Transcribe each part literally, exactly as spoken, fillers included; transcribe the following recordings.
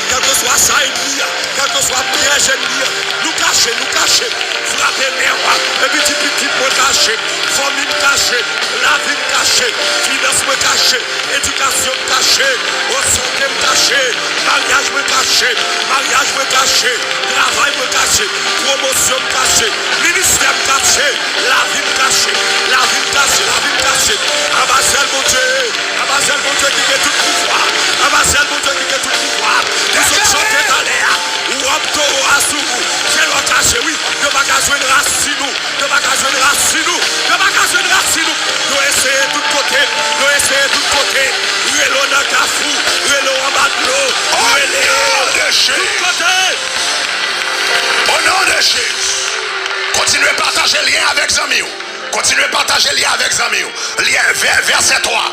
Kèlkeswa sa ènmi an, kèlkeswa pyèj ènmi an, nou kache, nou kache. Frape nèv, epi di pitit mwen kache, fanmi m kache, lavi m kache, finans mwen kache, edikasyon m kache, o sante m kache, maryaj mwen kache, maryaj mwen kache, travay mwen kache, pwomosyon m kache, ministè m kache, lavi m kache, lavi m kache, lavi m kache. Anba zèl Bondye, anba zèl Bondye ki gen tout pouvwa, anba zèl Bondye ki gen tout pouvwa. Li sot chante talè a, wòb towo a sou ou. Se lè w kache, wi. Yo pa ka jwenn rasin ou. Yo pa ka jwenn rasin ou. Yo pa ka jwenn rasin ou. Yo eseye tout kote. Yo eseye tout kote. Rele w nan kafou. Rele w anba dlo. Rele w tout kote. O non de Jezi. Kontinye pataje lyen avèk zanmi w. Kontinye pataje lyen avèk zanmi w. Lyen, vè-, vèsè twa.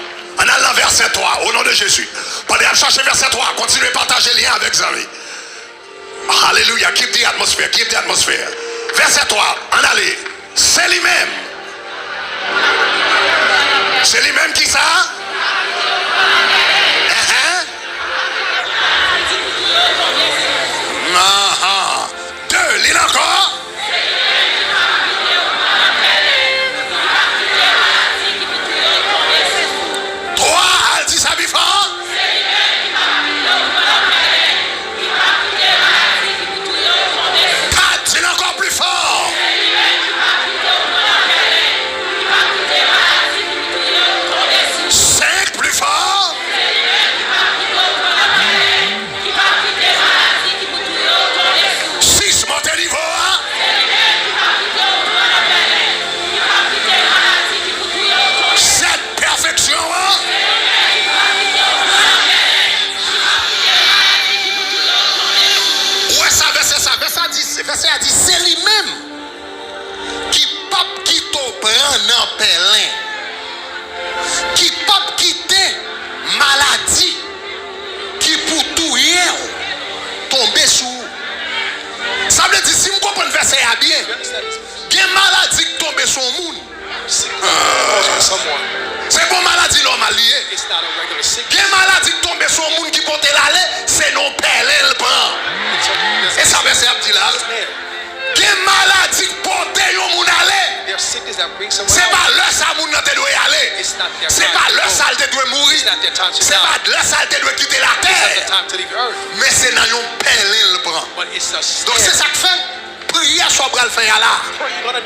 Ann al nan vèsè twa, o non de Jezi. Pandan y ap chache vèsè twa, kontinye pataje lyen avèk zanmi. Alelouya, keep the atmosphere, keep the atmosphere. Vèsè twa, ann ale. Se li menm. Se li menm ki sa? Enhen. Anhan. De, li la ankò. Twa, al di sa pi fò. Kat, di l ankò pli fò. Senk, pli fò. Sis, monte nivo a. Sèt, pèfeksyon an. Ou wè sa, vèsè sa, vèsè a di, vèsè a di, se li menm ki p ap kite w pran nan pèlen, ki p ap kite maladi ki pou touye w tonbe sou ou. Sa vle di, si m konprann vèsè a byen, gen maladi k tonbe sou yon moun. Se pa yon maladi nòmal li ye. Gen maladi k tonbe sou yon moun ki pote l ale, se nan yon pèlen l pran. E sa vèsè ap di la? Gen maladi k pote yon moun ale. Se pa lè sa moun nan te dwe ale. Se pa lè sa l te dwe mouri. Se pa lè sa l te dwe kite latè. Men se nan yon pèlen l pran. Donk se sa k fè, priyè sa w pral fè a la,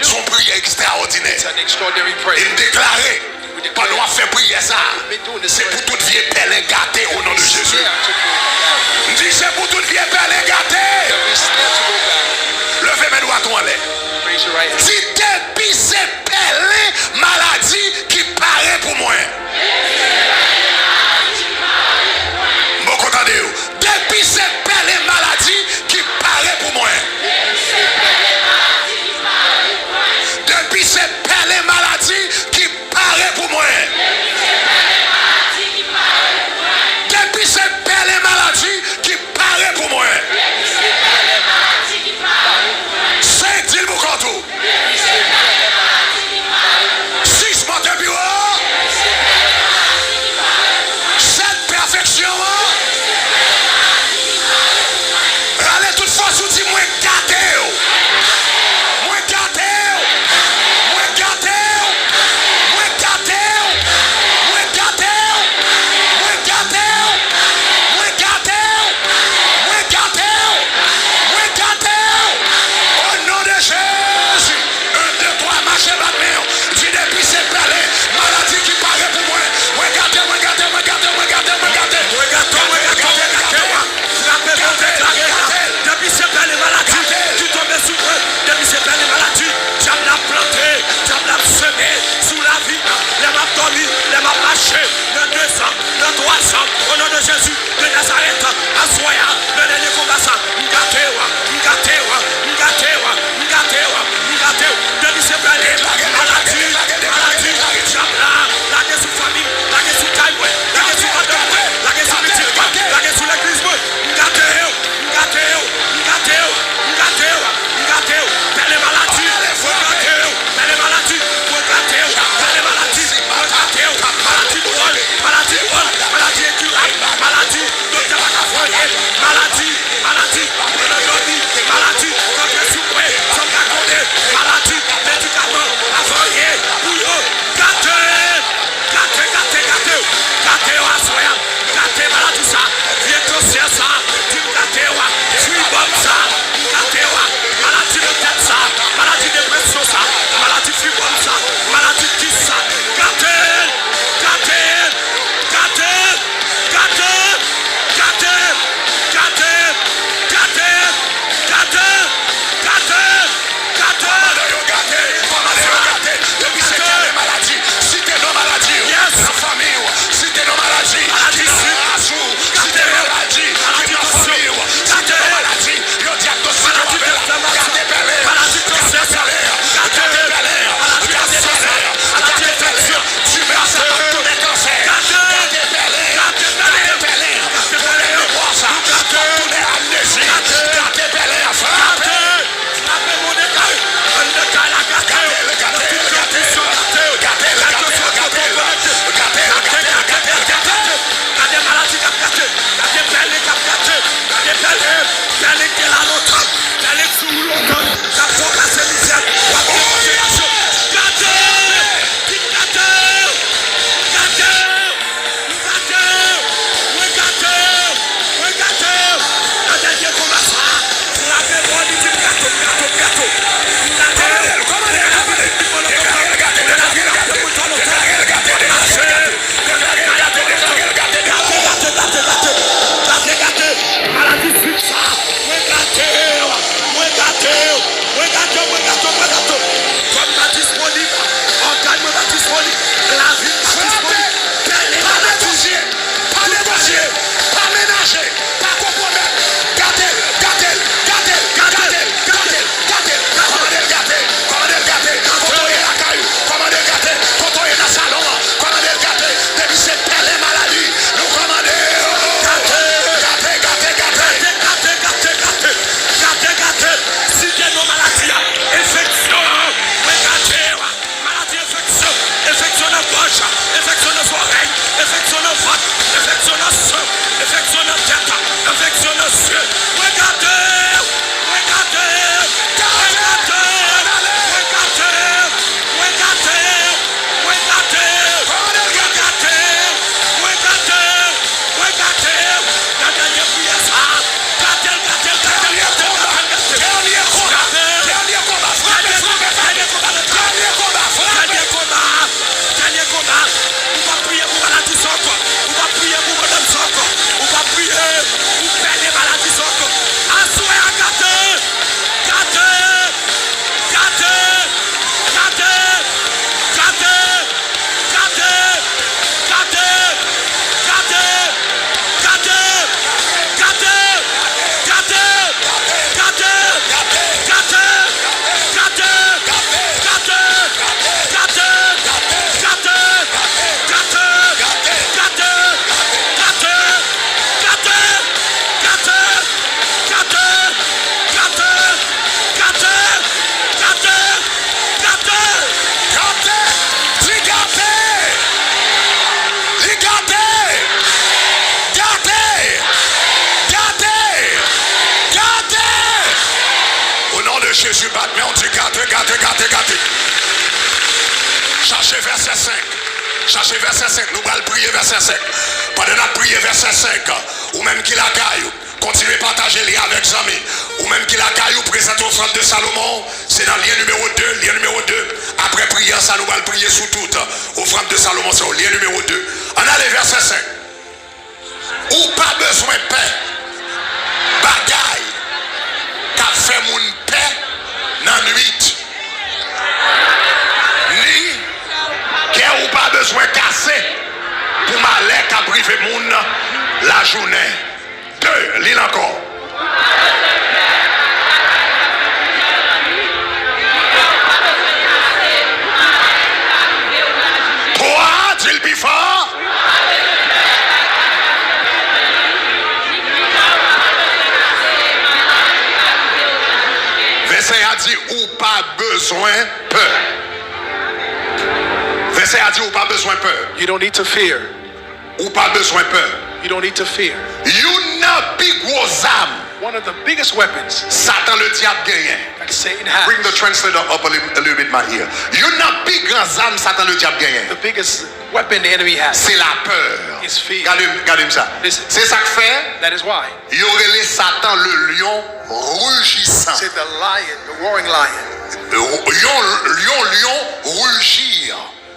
se yon priyè ekstraòdinè. E m deklare, pandan w ap fè priyè sa, se pou tout vye pèlen gate o non de Jezi. M di, se pou tout vye pèlen gate. Leve men dwat ou anlè. Di, depi se pèlen maladi ki pare pou mwen. M poko tande w. Depi se pèlen maladi ki pare pou mwen. Depi se pèlen maladi ki pare pou mwen. Depi se pèlen maladi Chache vèsè senk. Chache vèsè senk. Nou pral priye vèsè senk. Pandan n ap priye vèsè senk, ou menm ki lakay ou, kontinye pataje li avèk zanmi. Ou menm ki lakay ou, prezante ofrann de Salomon. Se nan lyen nimewo de, lyen nimewo de. Apre priyè sa, nou pral priye sou tout. Ofrann de Salomon, se lyen nimewo de. Ann ale vèsè senk. Ou pa bezwen pè bagay k ap fè moun pè nan nuit, ni kè ou pa bezwen kase pou malè k ap rive moun lajounen. De, li l ankò. Twa, di l pi fò. Vèsè a di, ou pa bezwen pè. Vèsè a di, ou pa bezwen pè. You don't need to fear. Ou pa bezwen pè. You don't need to fear. Youn nan pi gwo zam One of the biggest weapons Satan Ledyab genyen. That Satan has. Bring the translator up a little, a little bit, my ear. Youn nan pi gran zam Satan Ledyab genyen, The biggest weapon the enemy has se lapè. Is fear. Gade, gade m sa. Listen. Se sa k fè That is why yo rele Satan le lion rugisan. Say the lion, the roaring lion. Yon, yon lyon ruji.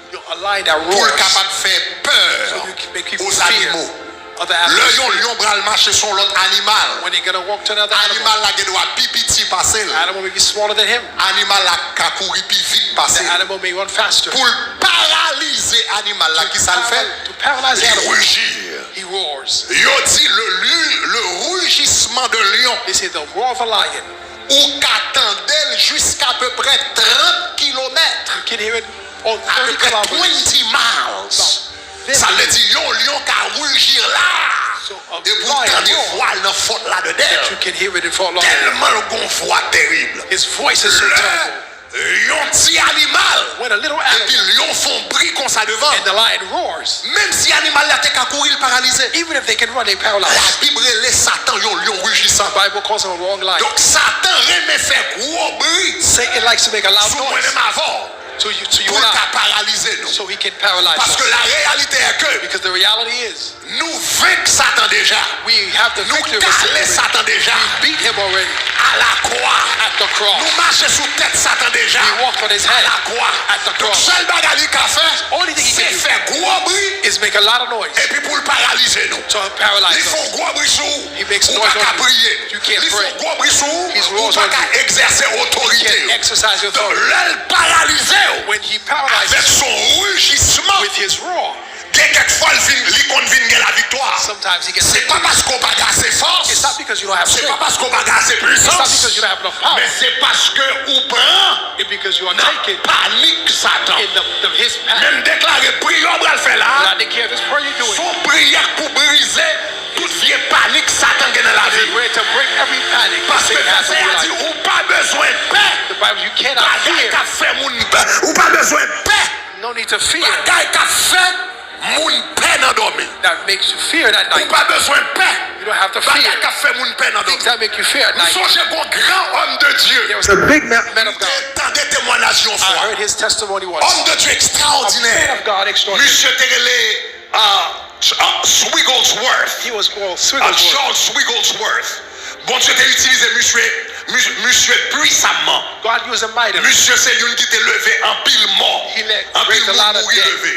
Yo, a lion that roars. Pou l kapab fè pè aux animaux. So you can make people fear other animals. Lè yon lyon pral mache sou yon lòt animal, When they're gonna walk to another animal, animal la gen dwa pi piti pase l. Animal may be smaller than him. Animal la ka kouri pi vit pase l. The animal may run faster. Pou l paralize animal la, ki sa l fè? To paralyze the animal, li ruji. He roars. Yo di le, le, le rugissement de lion. They say the roar of a lion. Ou ka tande l jiska apeprè trant kilomèt. You can hear it on thirty kilometers. Apeprè twenty miles. Sa vle di yon lyon ka ruji la. So a lion roar. Epi w tande vwa l nan Fort Lauderdale. That you can hear it in Fort Lauderdale. Tèlman l gon vwa tèrib. His voice is so terrible. Lè yon ti animal, When a little animal epi lyon fè yon bri konsa devan, and the lion roars, menm si animal la te ka kouri, l paralize. Even if they can run, they paralyzed. Labib rele Satan yon lyon rujisan. The Bible calls him a roaring lion. Donk, Satan renmen fè gwo bri Satan likes to make a loud noise sou mwen menm avè w, to you, to you and I, pou l ka paralize nou. So he can paralyze us. Paske la réalité est que Because the reality is, nou venk Satan deja. We have the victory over Satan already. Nou kale Satan deja. We beat him already. Alakwa. At the cross. Nou mache sou tèt Satan deja. We walk on his head. Alakwa. At the cross. Donk, sèl bagay li ka fè, Only thing he can do se fè gwo bri is make a lot of noise. Epi pou l paralize nou. To paralyze us. Li fè yon gwo bri sou ou. He makes noise on you. Ou pa ka priye. You can't pray. Li fè yon gwo bri sou ou. He roars on you. Ou pa ka egzèse otorite ou. You can't exercise your authority. Donk, lè l paralize w, When he paralyzes you, avèk son rujisman, with his roar, gen kèk fwa, l vin, li konn vin gen laviktwa. Sometimes he gets victory. Se pa paske w pa gen ase fòs. It's not because you don't have strength. Se pa paske w pa gen ase pwisans. It's not because you don't have enough power. Men se paske ou pran nan panik Satan. It's because you are taken in the, the, his panic. Men m deklare priyè w pral fè la a, And I declare this prayer you're doing, se yon priyè k pou brize tout vye panik Satan gen nan lavi w. Is a prayer to break every panic that Satan has in your life. Paske vèsè a di, ou pa bezwen pè. The Bible, you cannot fear. Bagay k ap fè moun pè. Ou pa bezwen pè. No need to fear. Bagay k ap fè moun pè nan dòmi. That makes you fear at night. Ou pa bezwen pè. You don't have to fear. Bagay k ap fè moun pè nan dòmi. Things that make you fear at night. M sonje gon gran homme de Dieu. There was a big man, man of God. M te tande temwayaj yon fwa. I heard his testimony once. Homme de Dieu extraordinaire. A man of God extraordinary. Misye te rele, uh, Ch-, uh, Swigglesworth. He was called, uh, Swigglesworth. Charles Swigglesworth. Bondye te itilize misye, mis-, misye pwisamman. God used him mightily. Misye se youn ki te leve anpil mò, He let, anpil raised a moun lot of mouri dead. Leve.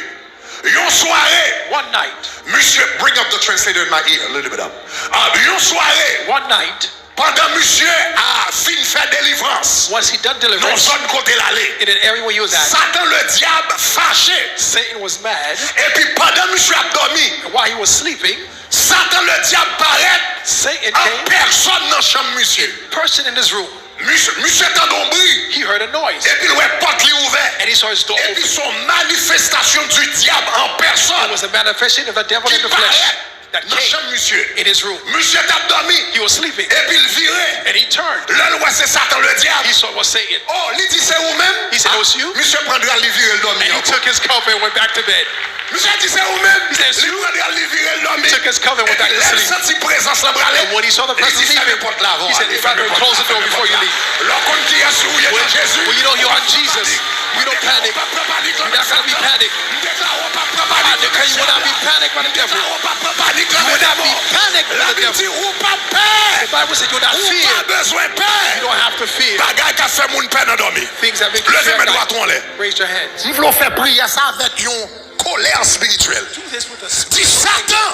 Yon sware, One night, misye, bring up the translator in my ear, a little bit up. Ah, yon sware, one night, pandan misye a fin fè delivrans, once he done deliverance, nan zòn kote l ale, in an area where he was at, Satan Ledyab fache. Satan was mad. Epi pandan misye ap dòmi, And while he was sleeping, Satan Ledyab parèt Satan an came pèsòn nan chanm misye. In person in his room. Misye, misye tande yon bri. He heard a noise. Epi l wè pòt li ouvè. And he saw his door open. Epi se yon manifestasyon di dyab an pèsòn. It was a manifestation of the devil in the flesh. Ki parèt nan chanm misye. That came in his room. Misye t ap dòmi. He was sleeping. Epi l vire. And he turned. Lè l wè se Satan Ledyab. He saw it was Satan. Oh, li di, "Se ou menm?" He said, "Oh, it's you?" Misye pran dra l, li vire l dòmi ankò. And he took his cover and went back to bed. Misye di, "Se ou menm?" He said, "It's you?" Li pran dra l, li vire l dòmi. He took his cover and went back to sleep. Epi lè l santi prezans lan prale, And when he saw the presence leaving, he said, "Ferme pòt la avan w ale, ferme pòt la, ferme pòt la." He said, "If I could close the door before you leave." Lè w konn kiyès ou ye nan Jezi, When you know you're in Jesus, You don't panic. You're not gonna be panic. I declare you will not be panicked by the devil. You will not be panicked by the devil. The Bible said you will not fear. You don't have to fear. Bagay k ap fè moun pè nan dòmi. Things that make you fear at night. Leve men dwat ou anlè. Raise your hands. M vle w fè priyè sa avèk yon kolè espirityèl. Do this with a spirit. Di, Satan,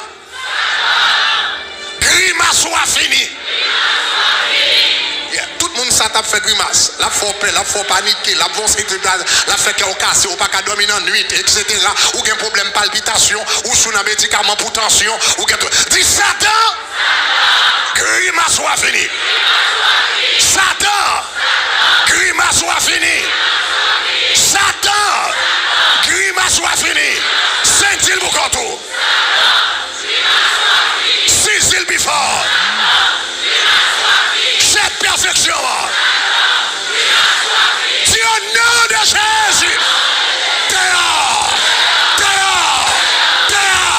grimas ou a fini. Yeah, tout moun sa t ap fè grimas. L ap fè w pè, l ap fè w panike, l ap fè w sèten, l ap fè kè w kase, ou pa ka dòmi nan nwit, etsetera. Ou gen pwoblèm palpitasyon, ou sou nan medikaman pou tansyon, ou gen tout. Di, Satan, grimas ou a fini. Satan, grimas ou a fini. Satan, grimas ou a fini. Senti l pou kont ou. Sizi l pi fò. Chèf pèfeksyon an. Di, o non de Jezi. Deyò. Deyò. Deyò.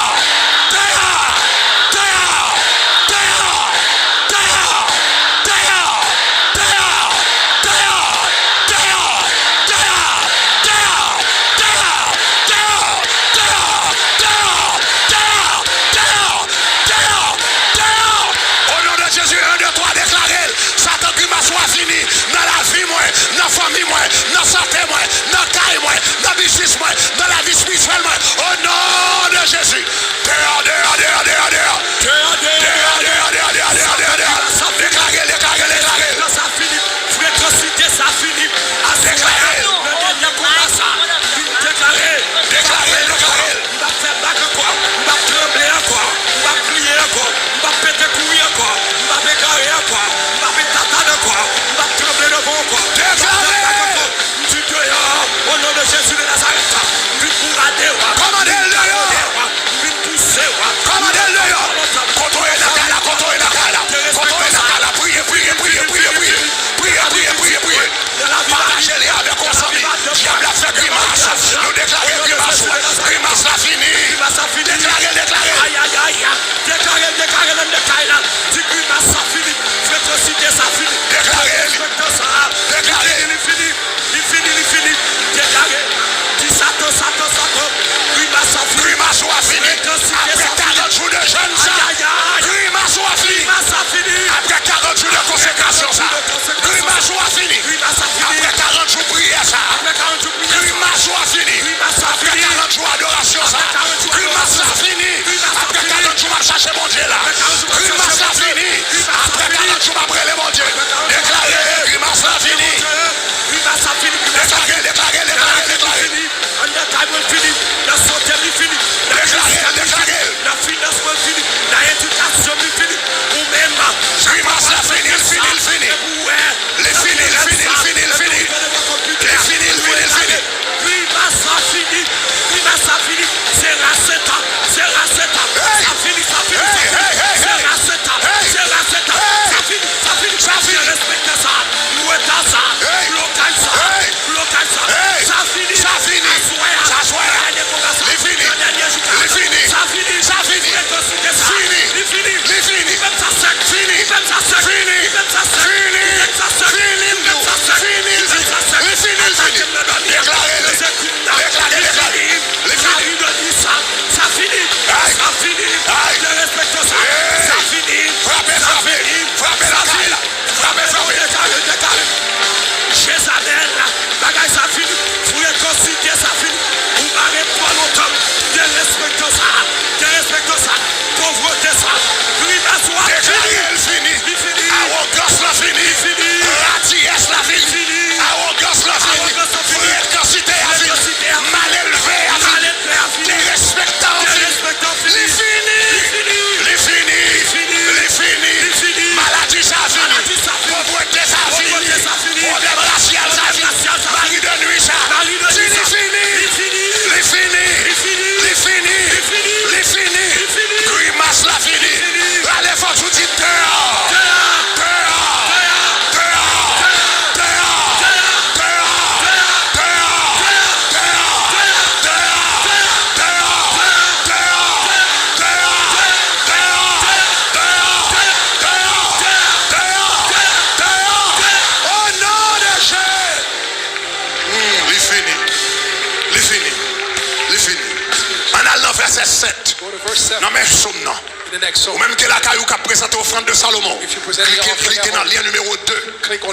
Ou menm ki lakay ou k ap prezante ofrann de Salomon, klike, klike nan lyen nimewo de.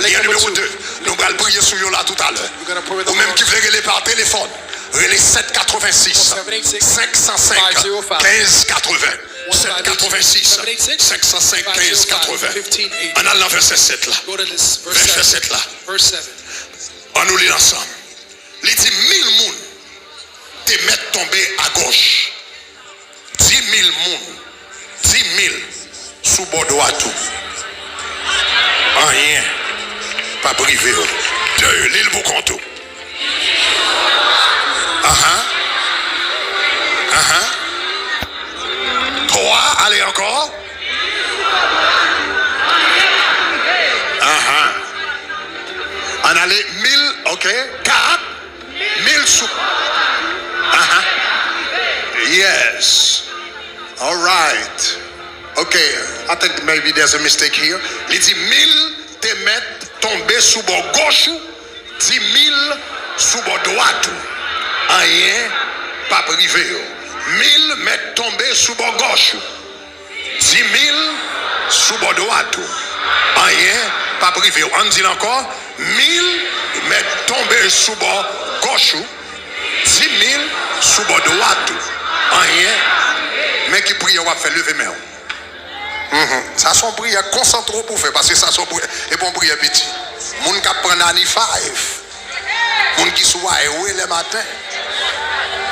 Lyen nimewo de. Nou pral priye sou yo la toutalè. Ou menm ki vle rele pa telefòn, rele sèt katrevensis, senk san senk, kenz katreven. Sèt katrevensis, senk san senk, kenz katreven. Ann al nan vèsè sèt la. Vèsè sèt la. Ann nou li l ansanm. Li di, mil moun te mèt tonbe agoch, di mil moun, di mil sou bò dwat ou. Anyen p ap rive w. De, li l pou kont ou. Ahan. Ahan. Twa, ale ankò. Ahan. Ann ale, mil, ok. Kat. Mil sou. Aha. Yes. All right. Ok. I think maybe there's a mistake here. Li di, mil te mèt tonbe sou bò goch ou, di mil sou bò dwat ou. Anyen p ap rive yo. Mil mèt tonbe sou bò goch ou. Di mil sou bò dwat ou. Anyen p ap rive w. Ann di l ankò. Mil mèt tonbe sou bò goch ou. Di mil sou bò dwat ou. Anyen. Men ki priyè w ap fè, leve men w. Mhm. Sa se yon priyè, konsantre w pou w fè, paske sa se yon priyè, e pa yon priyè piti. Moun k ap pran Nani Five. Moun ki sou highway lè maten.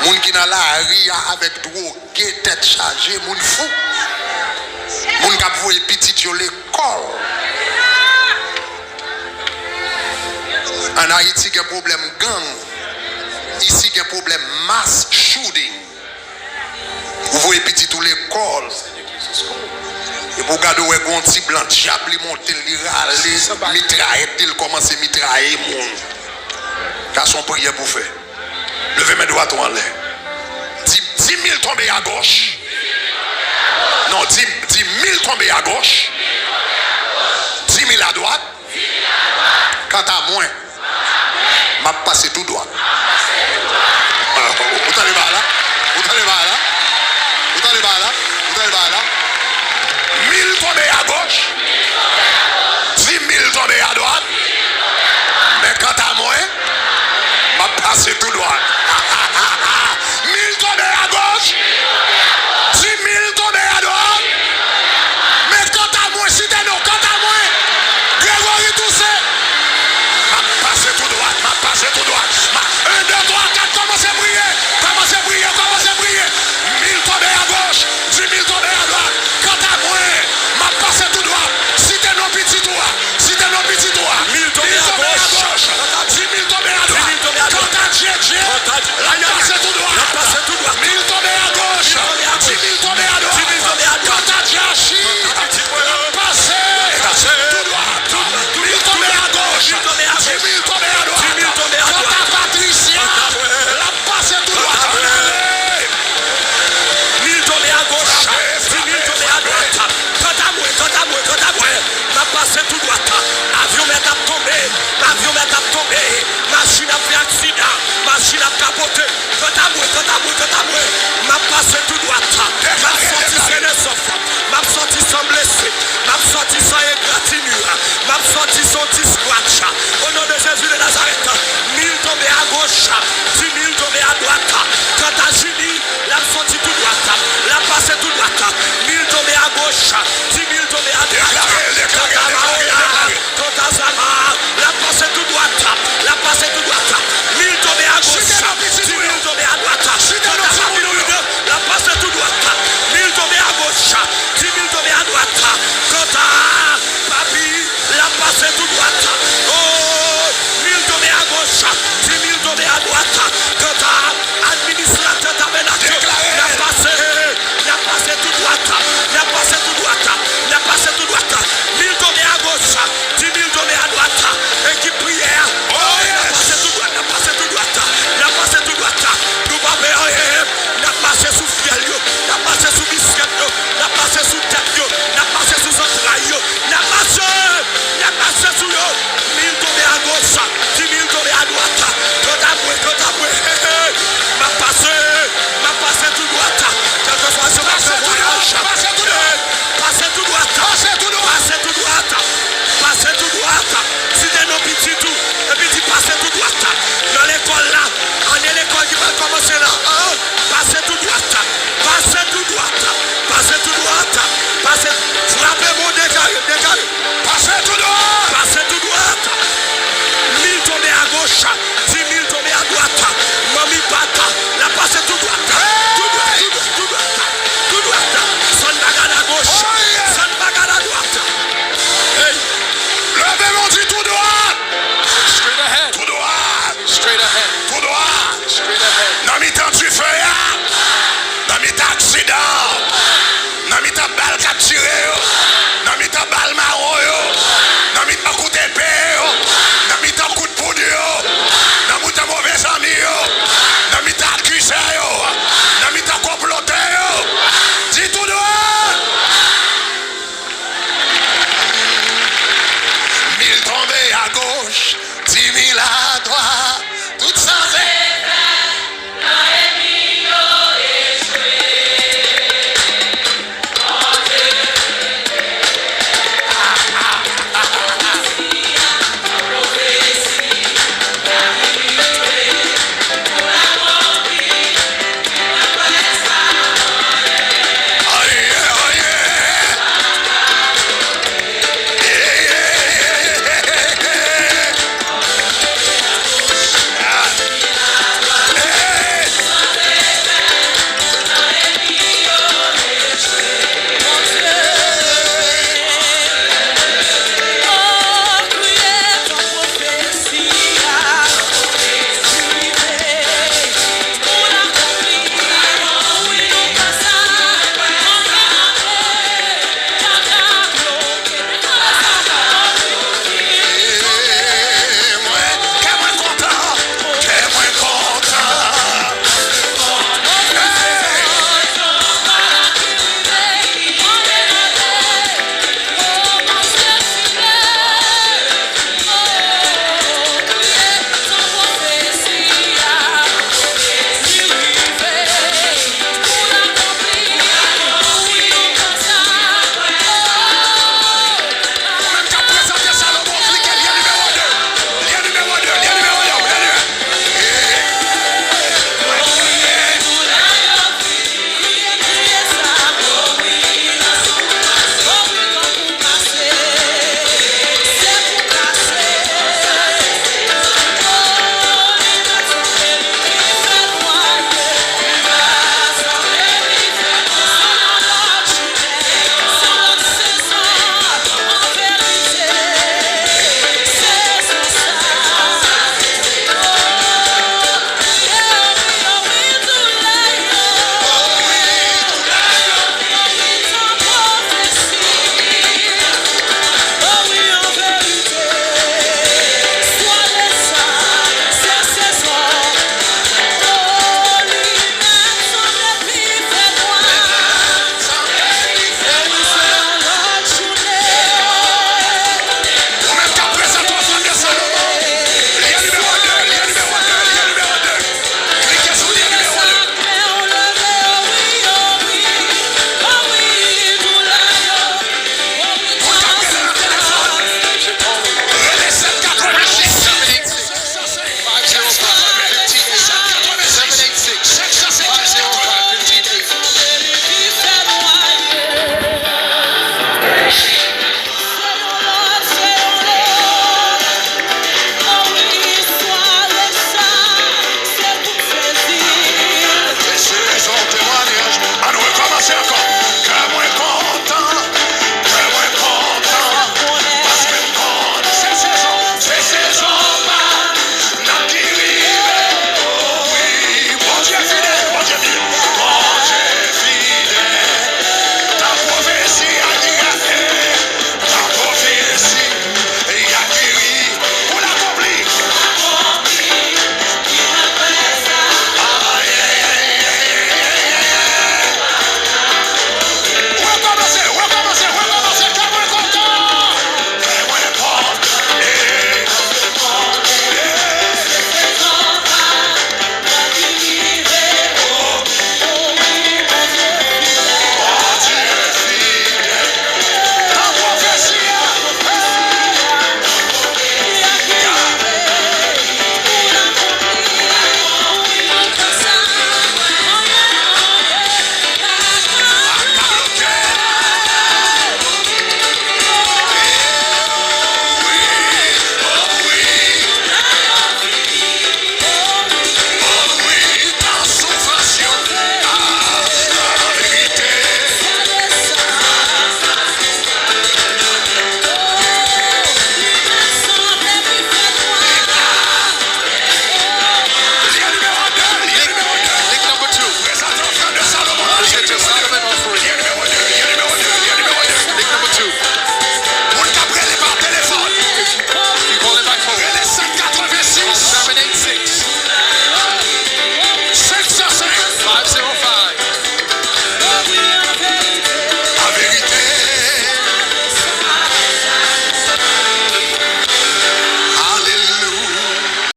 Moun ki nan lari a avèk dwoge, tèt chaje, moun fou. Moun k ap voye pitit yo lekòl. Ann Ayiti gen pwoblèm gang. Isi gen pwoblèm mass shooting. Ou voye pitit ou lekòl. Epi w gade w wè gon ti blan dyab li monte l, li rale mitrayèt li, l kòmanse mitraye moun. Sa se yon priyè pou fè. Leve men dwat ou anlè. Di, di mil tonbe agoch. Non, di, di mil tonbe agoch. Di mil adwat. Kanta mwen, m ap pase tou dwat. Ou tande bagay la? Ou tande bagay la? Ou tande bagay la? Ou tande bagay la? Mil tonbe agoch, di mil tonbe adwat, men kanta mwen, m ap pase tou dwat. Mil tonbe agoch, di mil tonbe adwat, men kanta mwen, site non, kanta mwen, Gregory Toussaint, m ap pase tou dwat, m ap pase tou dwat. M ap, en, de, twa, kat, kòmanse priye, kòmanse priye, kòmanse priye. Mil tonbe agoch, di mil tonbe adwat. Kanta mwen, m ap pase tou dwat. Site non pitit ou a. Site non pitit ou a. Mil tonbe agoch. Di mil tonbe adwat. Kanta Djedje, l ap pase tou dwat. Mil tonbe agoch. Di mil tonbe adwat. Kanta Djachi, l ap pase tou dwat. Mil tonbe agoch. Di mil tonbe adwat. Kanta Patricia, l ap pase tou dwat. Ann ale. Mil tonbe agoch, di mil tonbe adwat. Kanta mwen, kanta mwen, kanta mwen, m ap pase tou dwat. Avyon mèt ap tonbe, avyon mèt ap tonbe. Machin ap fè aksidan, machin ap kapote. Kanta mwen, kanta mwen, kanta mwen.